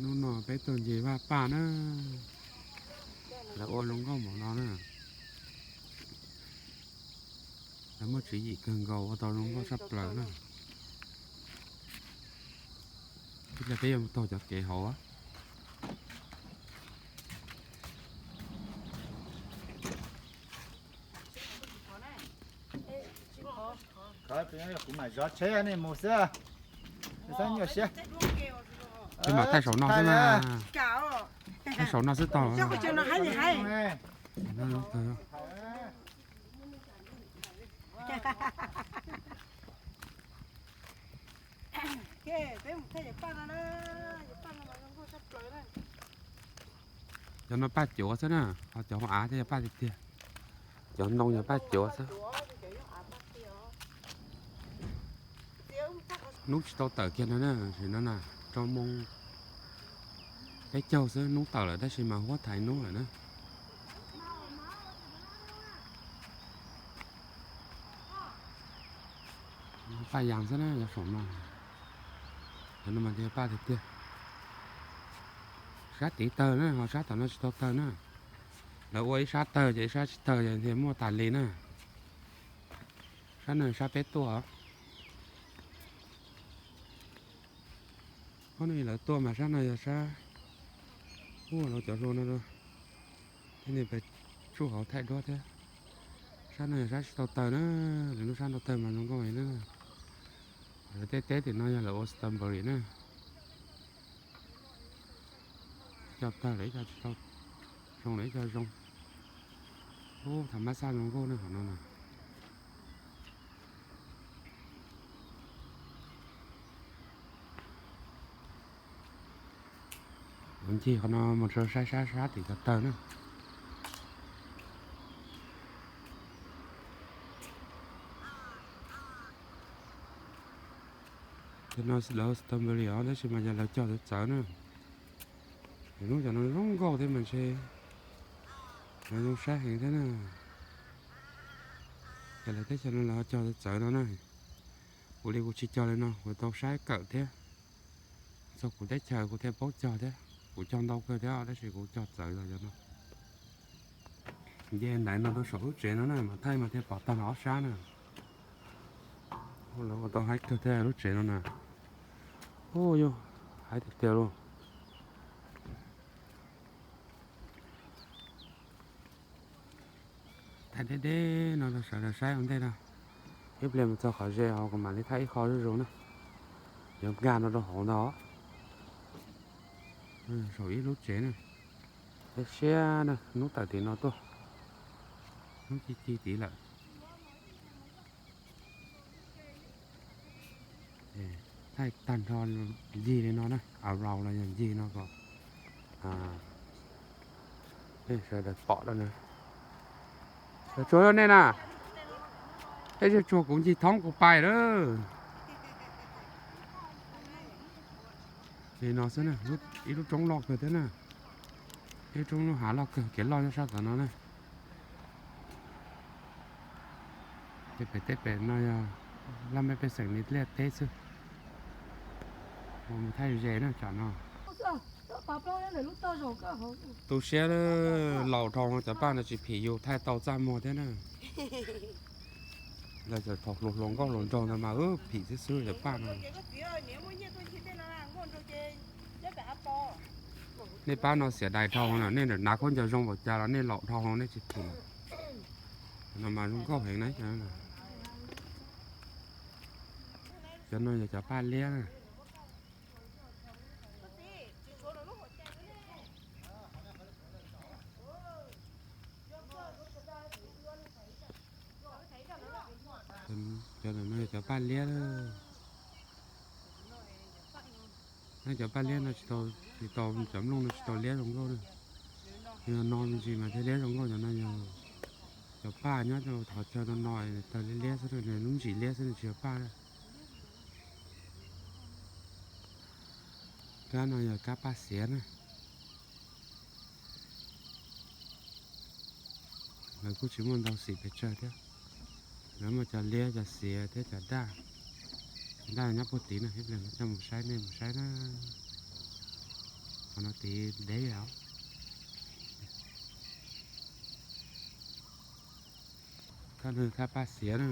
Hnub no peb tuaj nce Vaj Paj na, lawv ua zoo nkauj npaum no na. Lawv muaj tswv yim kawg nkaus ua tau zoo nkauj tshaj plaws na. Ib pliag peb yuav mus taug cov kev hauv. Kuv mam zov tsheb nej mus xwb. Tsis mam thaij saum no xwb na. Thaij saum no xwb tau. Cov no paj cuav xwb na, ho cov hauv av thiaj yog paj tiag tiag. Cov ntoo yog paj cuav xwb. Hnub tsis tau tawm kiag no na, sim no na, rau moos peb caug xwb hnub tawm lawm tab sis mas huab thaiv hnub lawm na. Paj yas xwb na, yog saum no. Cov no mas tias paj tiag tiag. Sab tid tawg na, ho sab tom no tsis tau tawg na. Lawv ua ib sab tawg ces ib sab tsis tawg ces tias muaj tas li na. Sab no sab peb tuaj. Ob no lawv tuaj mas sab no yog sab, ua los cov hlua no thiab, nej pes tsuj hauv thaij duab thiab. Sab no yog sab tsis tau tawg na, lwm lub sab tau tawg mas zoo nkauj heev na. Lawv tej teb tim no yog lawv ua strawberry na. Ib co tawg lawm ib co tsis tau, zoo lawm ib co zoo. Ub, thaum mab xaj zoo nkauj na qhov no na. Kuv ncig qhov no mus rau sab sab sab tim ko taw na. Cov no lawv strawberry os, tab sis mas yog lawv cog txawv txawv na. Lub cov no zoo nkauj thiab mas ntshe lawv zoo saib heev thiab na. Ces lawv teb chaws no lawv cog txawv txawv no na. Kuv li kuv tsis cog li no, kuv tau saib kawm thiab. Txog kuv teb chaws kuv thiaj paub cog thiab. Kuv cog ntau kawg thiab tab sis kuv cog txawv los cov no. Nce ntaiv no rau saum lub tsev no na, mas thaij mas thiaj pom tag nrho ob sab na. Lawv ua tau haib kawg thiab lub tsev no na. Ub, yus haib tiag tiag lauj. Thaij deb deb no rau sawv daws saib ua ntej na. Ib pliag mus txog qhov ze hauv kuv mam li thaij ib qho zuj zus na. Yuav nkag no rau hauv ntag. Saum ib lub tsev na. Siab siab na, hnub tawm tim no tuaj. Hnub ci ci tid lawm. Thaij tag nrho ncig li no na, around los yog ncig no kom sawv daws pom rau na. Tsuag nej na, tej zaum tsuag kuv ncig thoob kuv pais lawm. Li no xwb na, ib lub roob loj kawg thiab na. Ib lub roob lub hav loj kawg, kev loj nyob sab tom no na. Tej pem tej pem no yog laj mej pej xeem li liaj teb xwb. Mus thaij ze na tsam no. Tu siab, laus dhau no cov paj no tsis phim yus thaij tau txaj muag thiab na. Lawv thaum hluas hluas nkauj hluas nraug ntawd mas phim xwb xwb cov paj no. Nej pab no xiam dais dhau no, nej nav khaub ncaws zoo npaum cas los nej laus dhau no nej tsis phim. No mas zoo nkauj heev na. Cov no yog cov paj liab na. Cov no yog cov paj liab. Cov paj liab no tsis tau, tsis tau, cov nplooj no tsis tau liab zoo nkauj na. Yog no me ntsis mas thiaj liab zoo nkauj, cov no yog cov paj nyob rau qhov chaw no no tawg liab liab xwb, lub ntsis liab xwb tsis yog paj. Kab no yog kab paj xiav na. Lawv kuj tsis muaj ntau xim pes tsawg thiab. Lawv muaj cov liab, cov xiav thiab cov daj. Cov daj nyob puag tid na, ib pliag coj mus saib, nej mus saib na. No tid deb os. Thaj no thaj Paj Xiav na.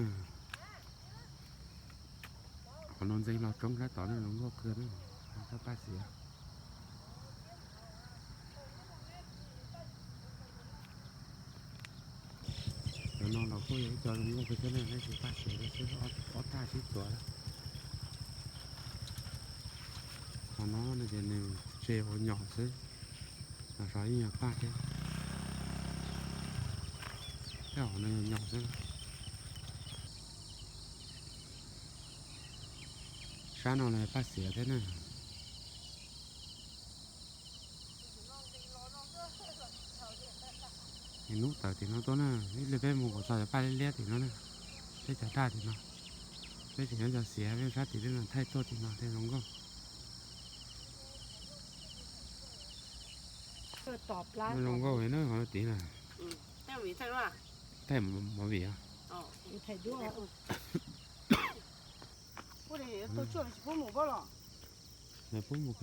Qhov no ntxeev los roob sab tod na, zoo nkauj kawg na. Thaj Paj Xiav. Cov no los kuj yog ib co zoo nkauj kawg thiab na, tab sis Paj Xiav xwb, ob thaj sib txuas. Qhov no no ces nws tseg ua nyom xwb, los so ib nyuag paj thiab. Tej qhov no yog nyom xwb. Sab no los Paj Xiav thiab na. Es hnub tawm tim no tuaj na, ib pliag peb mus kom txog cov paj liab liab tim no na, peb cov daj tim no. Peb tseem nyob cov xiav, peb sab tim peb mas thaij tuaj tim no thiaj zoo nkauj. Zoo nkauj na qhov no tid na. Thaij movie os. Pub mus,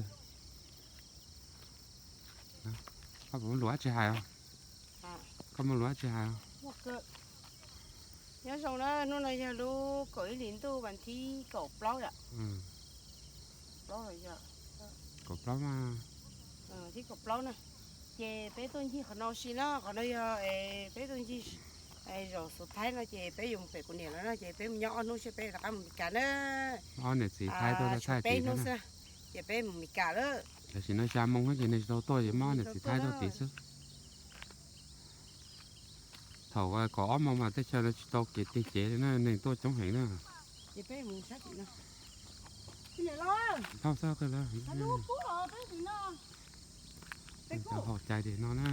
koj puas muaj lus dab tsi hais os? Koj muaj lus dab tsi hais os? Nyob zoo na, hnub no yog lub kaum ib hlis ntuj vas thib kaum plaub yom. Kaum plaub, thib kaum plaub na. Ces peb tuaj ncig qhov no si na, qhov no yog peb tuaj ncig zaum xuv thaib no ces peb yuav mus pem kuv niam lawv no ces peb mus nyob ob hnub seb peb rov qab mus Mes Kas na. Ob niam txiv Thaib tuaj thaij peb hnub xwb ces peb mus Mes Kas lawm. Tam sim no xya moo ces neeg tsis tau tuaj ces muab niam txiv Thaib tuaj tid xwb. Thaum kaum ob moo mas teb chaws no tsis tau kev tig cev li na, neeg tuaj coob heev na. Thauj txhob qw lawm. Cov haus cai tim no na.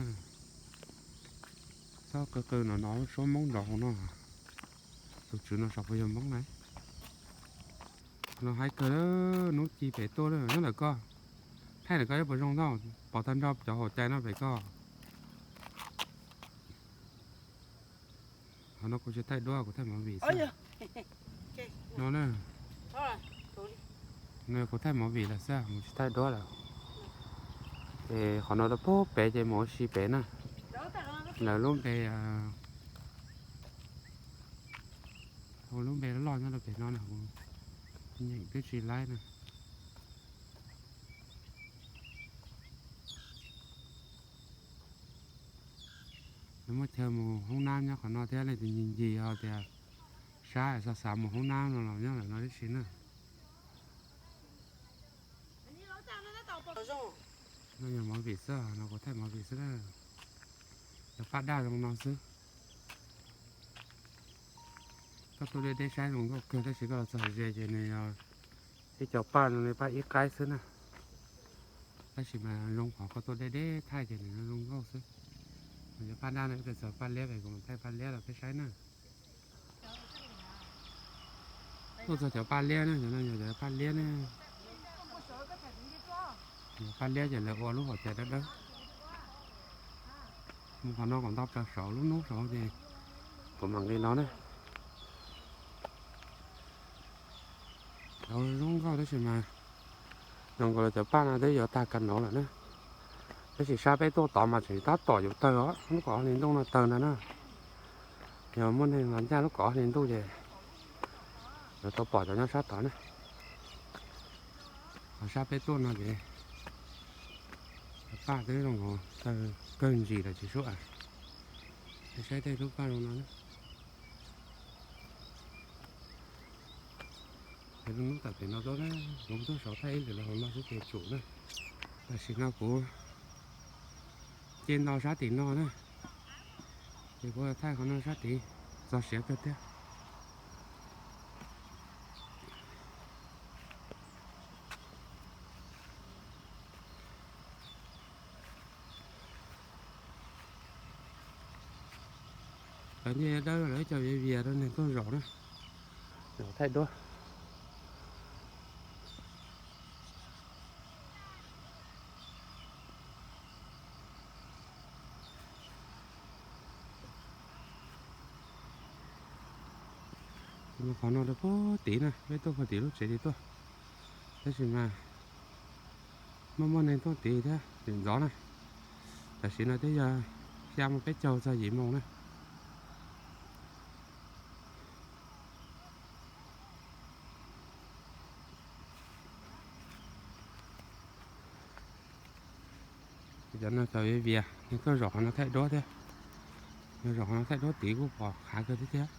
Txhob qw qw no, no suab Hmoob nrov hauv no. Tus tswv no saum puas yog Hmoob na? No haib kawg, hnub ci pem tuaj lawm nyob ntawm koj. Thaij ntawm koj ib puas zoo tau, pom tag nrho cov haus cai no pem koj. Qhov no kuv tsis thaij duab, kuv thaij movie xwb. No na, no kuv thaij movie lawm xwb, kuv tsis thaij duab lawm. Ces qhov no rau pem ces mus ua si pem na. Lawv lub npe, ua lub npe loj nyob rau pem no na, kuv nyeem twb tsis laib na. Nws muaj chaw mus hoob nab nyob qhov no thiab, leej twg ncig ncig ho tias sab xav xav mus hoob nab no los nyob ntawm no tib si na. No yog movie xwb, no kuv thaij movie xwb na. Cov paj daj zoo no xwb. Koj tuaj deb deb saib zoo nkauj kawg tab sis koj los txog ze ces nws yog ib co paj no, paj ib qaib xwb na. Tab sis mas zoo qhov koj tuaj deb deb thaij ces nws zoo nkauj xwb. Cov paj daj no, ib pliag txog paj liab es kuv mam thaij paj liab rau peb saib na. Tuaj txog cov paj liab na, cov no yog cov paj liab na. Paj liab ces lawv ua lub hauv cai dawb dawb. Mus qhov no kom ntau plaws saud, lub hnub saud ces kuv mam nqis no na. Cov zoo nkauj tab sis mas zoo nkaus li cov paj no twb yuav tag ka no lawm na. Tab sis sab peb tuaj tod mas tseem tab tom yuav tawg os, lub kaum ob hlis ntuj no tawg ntag na. Yog muaj neeg los ncaj lub kaum ob hlis ntuj ces yuav tau pom cov nyob sab tod na. Ho sab peb tuaj no ces cov paj twb zoo nkaus tawg kawg ntsis lawm tsis suav. Saib tej lub paj zoo no na. Lub hnub tawm pem no tuaj na, kuv tuaj saud thaij ib lwm los hauv no xwb ces tsum na. Tam sim no kuv cia nto sab tim no na, ces kuv thaij qhov no sab tid, txog siav kawg thiab. Lawv nce dawb lawv cov viav vias rau neeg tuaj zaum na, zaum thaij duab. Qhov no rau puag tid na, peb tuaj puag tim lub tsev tid tuaj, tab sis mas muaj muaj neeg tuaj tid thiab. Tim ntxov na, tam sim no twb yog xya mus peb caug txog yim moos na. Cov no cov viav vias, nws tuaj zaum qhov no thaij duab thiab. Nws zaum qhov no thaij duab tid kuj pom qhav kawg thiab tiag.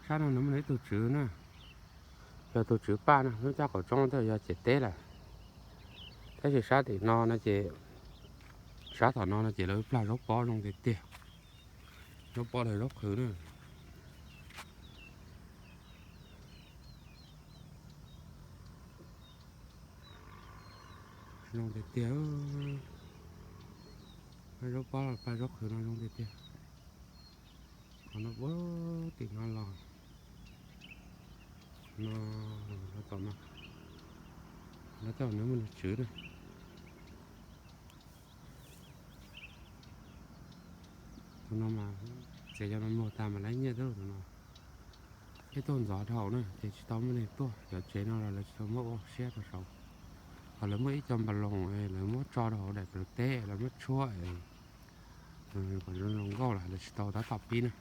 Sab no nws muaj ib tug tswv na, yog tus tswv Paj na, lub caj qaum roob twb yog ciam teb lawm. Tab sis sab tim no no ces, sab tom no no ces lawv plag zaub pob zoo tiag tiag. Zaub pob lawv zaub qhwv na. Zoo tiag tiag. Zaub pob los plag zaub qhwv no zoo tiag tiag. Qhov no ua tim no los, no, tom no, lawv coj nws muaj nws tswv na. Tus no mas txiav cov no muag tag mas lawv nyiaj xwb tus no. Peb tuaj ntxov dhau na ces tsis tau muaj neeg tuaj, cov tsev no los lawv tsis tau muab ua siab rau saud. Ho lawv muaj ib co npas loos lawv muab tso rau hauv daim plawv teb, lawv muab tshuab kom zoo nkauj los lawv tsis tau tab tom pib na.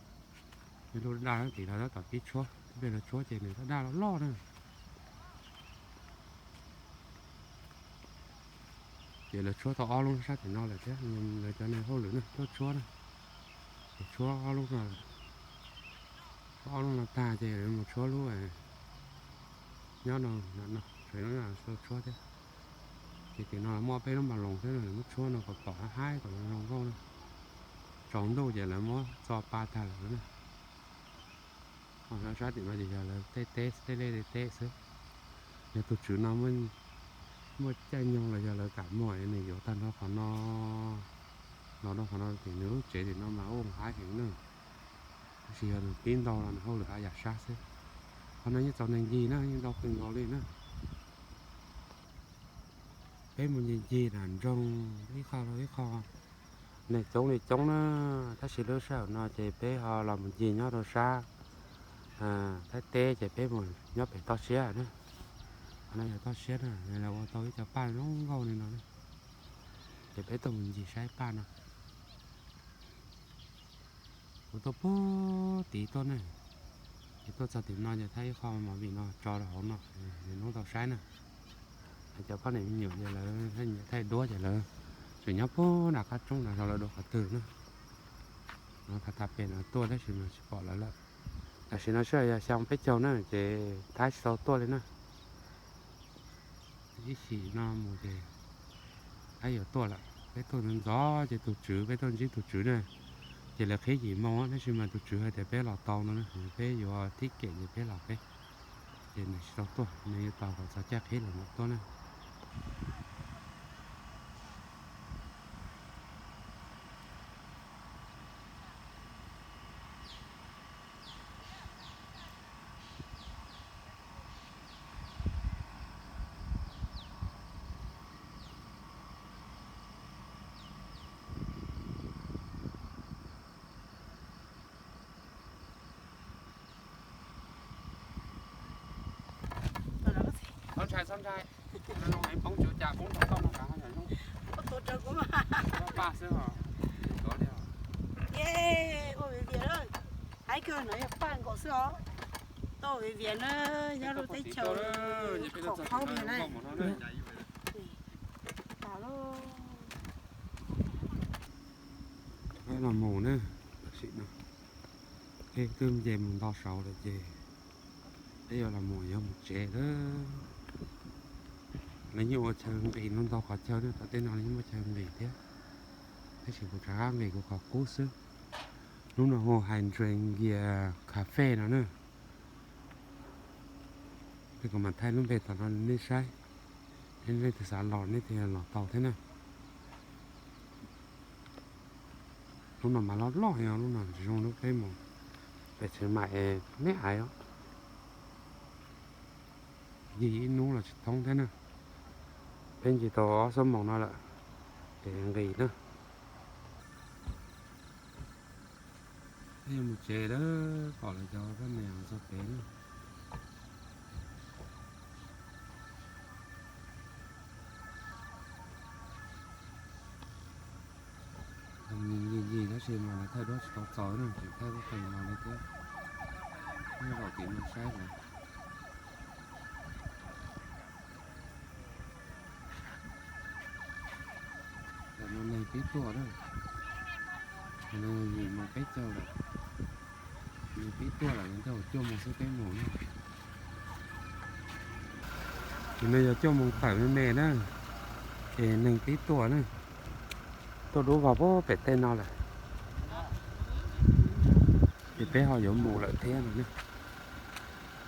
Ib lub daj tim lawv tab tom pib tshuab, ib pliag lawv tshuab ces nws daj daj loj loj na. Ces lawv tshuab tau ob lub sab tim no lawm thiab, lawv cov neeg hauj lwm na tuaj tshuab na. Ces tshuab ob lub no, ob lub no tag ces lawv mus tshuab lub nyob no, tshuab tshuab thiab. Ces tim no muaj peb lub npas loos thiab, lawv muab tshuab no kom pom haib haib kom zoo nkauj na. Tsaus ntuj ces lawv muab txo pa tag lawm na. Ho sab tim no ces yog lawv tej teb, tej liaj tej teb xwb. Yog tus tswv no muaj caij nyoog los yog lawv kam muag nws yuav tag nrho qhov no los rau qhov no ces nws lub tsev tim no mas ua haib heev na. Tab sis yog nws pib ntau los nws hauj lwm haj yam sab xwb. Qhov no yeej txaus neeg ncig na, yeej ntau kawg nkaus li na. Peb mus ncig ncig nram nroog ib qho rau ib qho, neeg coob li coob na. Tab sis lub sij hawm no ces peb ho los mus ncig nyob rau sab Thaib teb ces peb mus nyob pem toj siab na. Qhov no yog toj siab na, lawv ua tau ib co paj zoo nkauj li no na. Ces peb tuaj mus ncig saib paj no. Kuv tuaj puag tid tuaj ne, ces tuaj txog tim no ces thaij ib qho movie no tso rau hauv no, nws hnub tau saib na. Cov poj niam me nyuam ces lawv thaij duab ces lawv tseem nyob puag nram qab roob nrad, lawv dua qhov twg na. No thav thav pem no tuaj tab sis mas tsis pom lawv lawm. Tam sim no sij hawm yog xya moo peb caug na ces thaib tsis tau tuaj li na. Ib chim no mus ces thaib yuav tuaj lawm. Peb tuaj ntxov ntxov ces tus tswv, peb tuaj ntsib tus tswv na, ces lawv qhib yim moo tab sis mas tus tswv hais tias peb los tau no, peb yuav tib kem ces peb los peb. Ces nws tsis tau tuaj, nws yuav tos kom txog caij qhib lawm mam tuaj na. Txhob ntshai, txhob ntshai. Poob tsuv cas poob tau toj no kav ho yog zoo. Paj xwb os. Ua viv vias, haib kawg no yog paj nkaus xwb os. Toj viv vias na, nyob rau teb chaws qhov qhaub vias na. Peb los mus na, tam sim no peb twb nce mus ntau saud lawm ces peb yuav los mus yuav mus tsev lawm. Lawv yeej ua chaw nqis no ntau qhov chaw na, tom tej no lawv yeej muaj chaw nqis thiab, tab sis kuv rov qab nqis kuv qhov qub xwb. Lub no hu Hydrangeas Cafe no na. Peb kuv mam thaij lub npe tom no nej saib, nej leej twg xav los nej thiaj los tau thiab na. Lub no mas loj loj heev, lub no tsis zoo lub peb mus pem Tsheev Maim es neb aiv os. Ncig ib hnub los tsis thoob thiab na. Peb ncig tau ob xuab moos no lawm, ces nqis na. Peb yuav mus tsev lawm, pom lawv cov paj me txog pem na. Yig yig tab sis mas lawv thaij duab tsis tau txaus na, tseem thaij duab qees los li thiab. Nyob zaum tim no saib lawm. Tam no neeg pib tuaj na, tam no yim moos peb caug lawm, neeg pib tuaj lawm, nyob rau cuaj moos xwb peb mus na. Tam no yog cuaj moos tawm me me na, ces neeg pib tuaj na, tuaj dub vog pem tej no lawm. Ces peb ho yuav mus lawm thiab no na.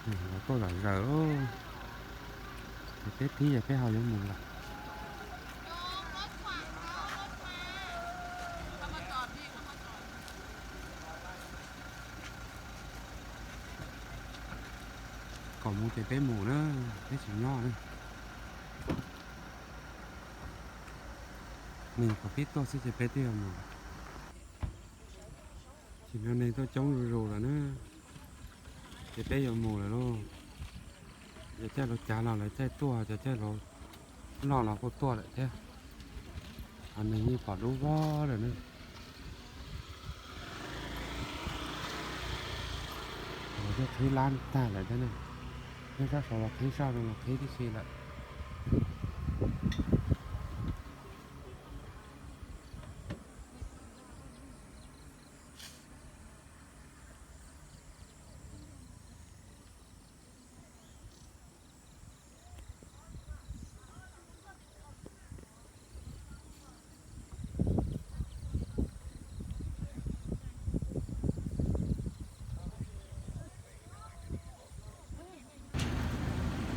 Lawv tuaj zom zaws, ces peb pib ces peb ho yuav mus lawm. Kom mus ces peb mus na, peb tsis nyob na. Neeg kom pib tuaj xwb ces peb twb yuav mus. Tam no neeg tuaj coob zuj zus lawm na, ces peb yuav mus lawm lauj. Cov caij laus cav los lawv caij tuaj, cov caij laus loj los kuj tuaj lawm thiab. Ho neeg yeej pom dub vog lawm na. Lawv twb qhib lab tag lawm thiab na. Nyob sab saud los qhib, sab no los qhib tib si lawm.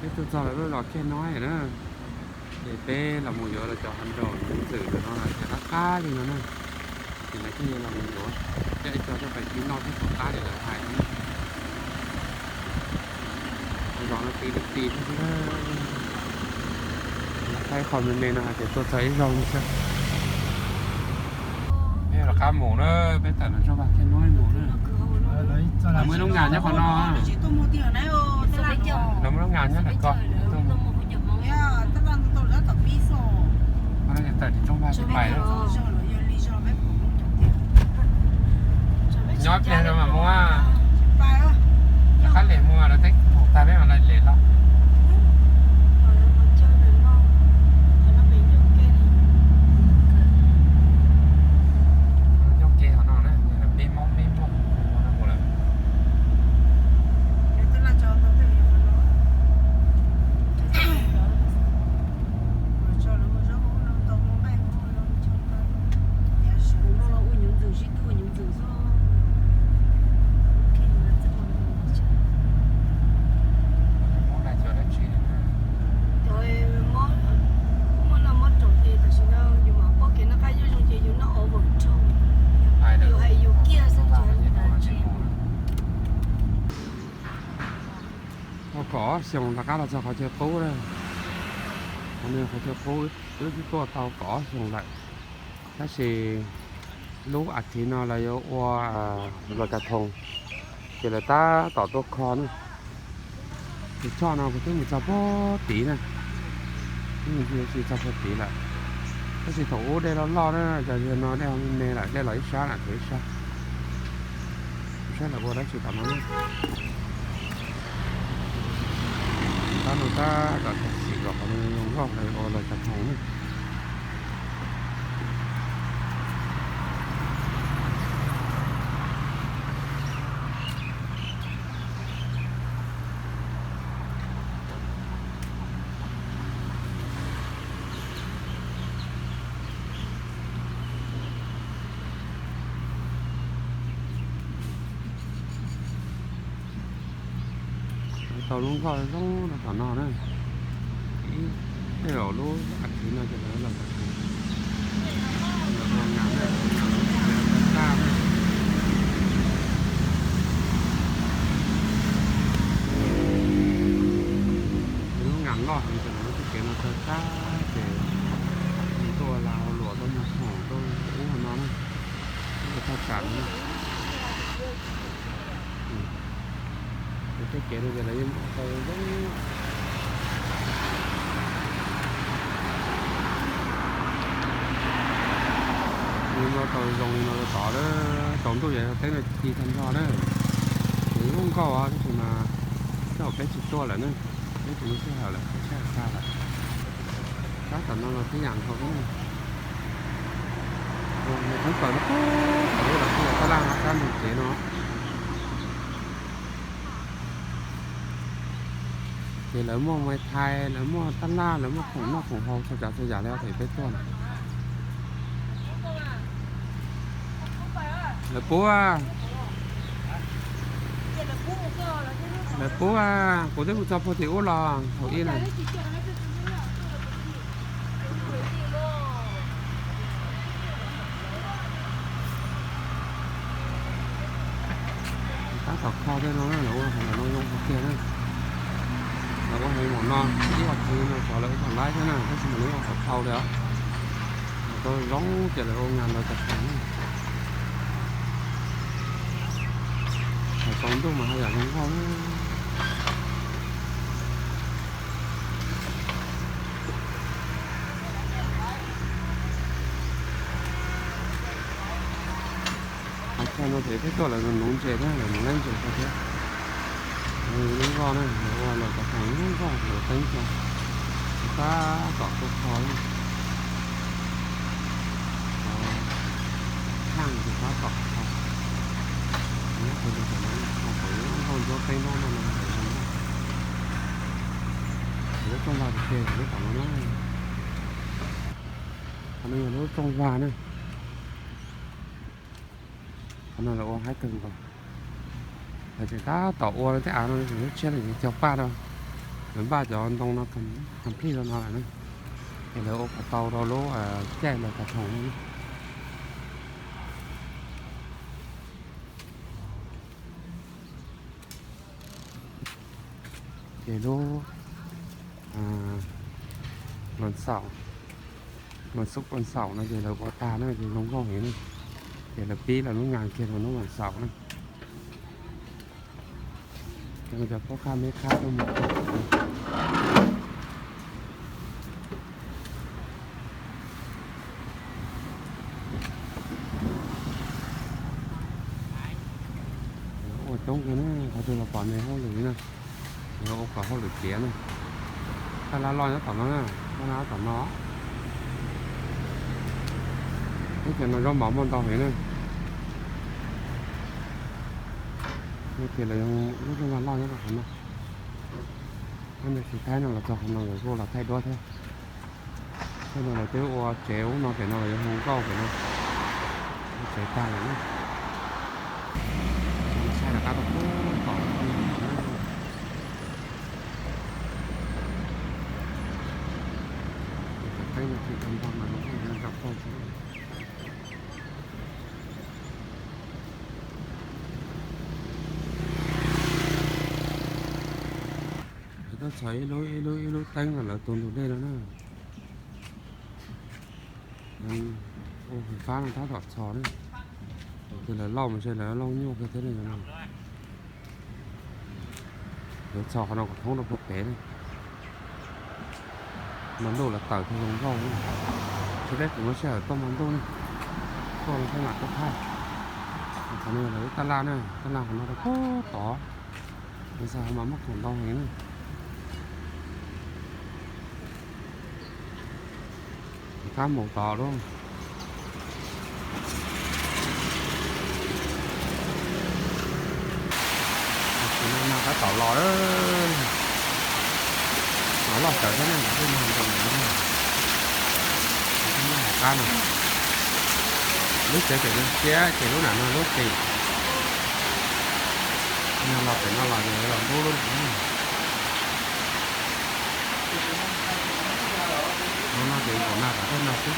Peb tuaj txog lawv lub zos Kiag Nob na, ces peb los mus yuav lawv cov hav nraum hnyuv ntxwm ntawm no ces qab qab li no na, ces lawv thiaj yuav los mus yuav, coj ib co coj pais tiv noj thiab, qab li lawv hais no na. Zos no ti li ti thiab xwb. Qaib qho me me no hais tias tuaj txog ib zaug li xwb. Peb rov qab mus na, peb tawm los tsob vaj Kiag Nob mus na. Lawv muaj ib lub ngas nyob qhov no. Lawv muaj lub ngas nyob ntawm ko. Qhov no ces tawm tim tsob vaj pais. Nyob pliag rau mas mus, rov qab lem mus lawv teb mus tag peb mam li lem los. Coob ke qhov no na, peb Hmoob peb Nplog mus lawm. Tau kaum ob xyoos rov qab los txog qhov chaw qub lawm. Qhov no qhov chaw qub, wb twb tuaj tau kaum ob xyoos lawm, tab sis lub as thiv no lawv yuav ua Loos Kas Thoos, ces lawv tab tom tuaj kho na. Tus choj no kuv twb mus txog puag tid na, twb mus txog puag tid lawm. Tab sis thaum ub dej loj loj na, cov yawg no dej ho me me lawm, dej los ib sab lawm, tuav ib sab. Saib lawv ua dab tsi tom no na. Tab no tab tom tag sim kom qhov zoo nkauj lawv ua Loos Kas Thoos na. Tau lub nkoj zoo rau tom no na. Ib tej zaum lub as thiv no ces lawv los, lawv ua ngas na, ua ngas lawv txawj kaj na. Lub ngas loj heev ces lawv lub txoj kev no txawj kaj ces tuaj la luam tuaj nyuag khoom tuaj ub no na. Ub, thaj tsam no. Tej kev no ces lawv yeej muab tau zoo, yeej muab tau zoo li no rau tod, tsaus ntuj ces teeb no ci tag nrho na. Ces zoo nkauj os, tab sis mas tej zaum peb tsis tuaj lawm na, peb tsis muaj sij hawm lawm, peb tsis tau lawm. Sab tom no los tib yam nkaus thiab na. Nws thoob plaws no, thaum ub lawv kuj yog tab laj no sab ntug kev no. Ces lawv muaj Muay Thai, lawv muaj tab laj, lawv muaj khoom noj khoom haus txhua tsav txhua yam li os, thaum peb tuaj na. Lawv pub, lawv pub, kuv twb mus txog puag tim ub los thaum ib na. Tab tom kho tej no na, lawv ua hauv no zoo kawg kiag na. Lawv ua hauv no, ib ob tug no xyov lawv ua kom laib thiab na, tab sis mas lawv ua kom tau li os. Lawv tau zoo ces lawv ua ngas lawv cov khoom na. Thaum tsaus ntuj mas haj yam zoo nkauj na. Qhov chaw no ces peb tuaj lawv nuv ntses thiab, lawv nuv lab ntses rau thiab. Lub zos na, lawv ua lawv cov khoom lub zos lawv teeb rau, tab tom tuaj kho na. Cov thaaj ces tab tom kho. Nyob rau tom no, kho kom lub zos ntsuab teeb lub no no. Lub rooj vag tiag tiag lub tom no na. Qhov no yog lub rooj vag na. Qhov no lawv ua haib kawg nkaus. Lawv tseem tab tom ua tej av no, lub tshiab lawv tseem cog paj rau. Lawv npaj cov ntoo no complete rau no lawm na. Ces lawv ua kom tau rau lub caij lawv cov khoom no. Ces lub vas xaum, vas xuv vas xaum no ces lawv ua tag na ces zoo nkauj heev na. Ces lawv pib lawv lub ngas kiag rau hnub vas xaum na. Cov phob khab meb khab tuaj mus. Ua coob kawg na, qhov twg los pom nws hauj lwm na. Lawv ua kom hauj lwm tiav na. Tab laj loj nyob tom no na, tab laj tom no. Teb chaws no zaub mov muaj ntau heev na. Ces lawv lub rooj vag loj nyob rau qhov no. Tab sis thaib no los txog qhov no lawv kuj los thaij duab thiab. Thaib no lawv twb ua tsev ub no pem no los yuav hu nkauj pem no. Ua tsev tag lawm na. Saib rov qab rau pem tom no. Cov teeb no tsis tau npog mas zoo nkauj xwb. Lawv tuaj txhos ib lub ib lub ib lub teeb los lawv tus ntug dej no na. Ua hauv qab no tab tom txhos na. Tus lawv lauj mas ntshe lawv lauj nyuaj kawg thiab ne. Lawv txhos qhov no kom thoob rau puag pem na. Mas ntuj lawv tawm thiaj zoo nkauj na. Sawv daws kuv muab sij hawm tuaj mas ntuj na. Tuaj no seb mam tuaj thaij. Qhov no lawv lub tab laj na, tab laj qhov no rau puag tod. Lawv txhos mas muaj khoom ntau heev na. Kab mus tod lub. Tab tom los lawm. Los loj tsawv thiab ne, lub no nroo no. Qab no. Lub tsev pem no thiab ces lub nram no lub qis. No los pem no los los ntub lub nram no. No no ces nkaum na tom tej no xwb.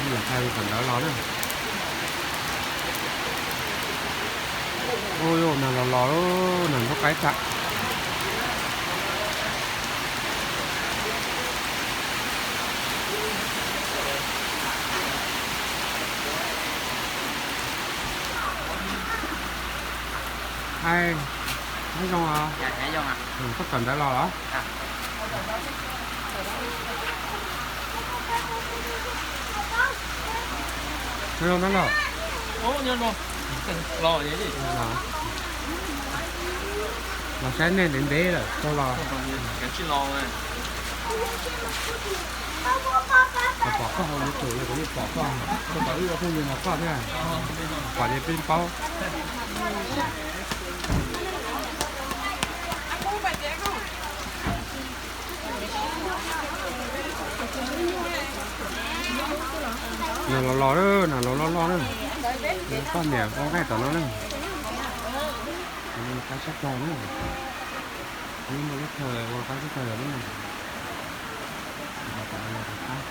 Ntshai li tom ntawd los na. Ua yus nas los los, nas ntub qaib tag. Ai, nyob zoo os. Koj tawm ntawd los los? Nyob zoo, nyob zoo. Los saib nej ntev ntev lawm tau los. Kuv pom koj hauv YouTube los kuv yeej pom koj, kuv pom wb ua phooj ywg no koj thiab, pom ces pib paub. Nas los los na, nas los loj loj na. Poj niam ua nqaij tom no na. Qab sab tag na. Muaj lub chaw ua qab sab tag na. Qab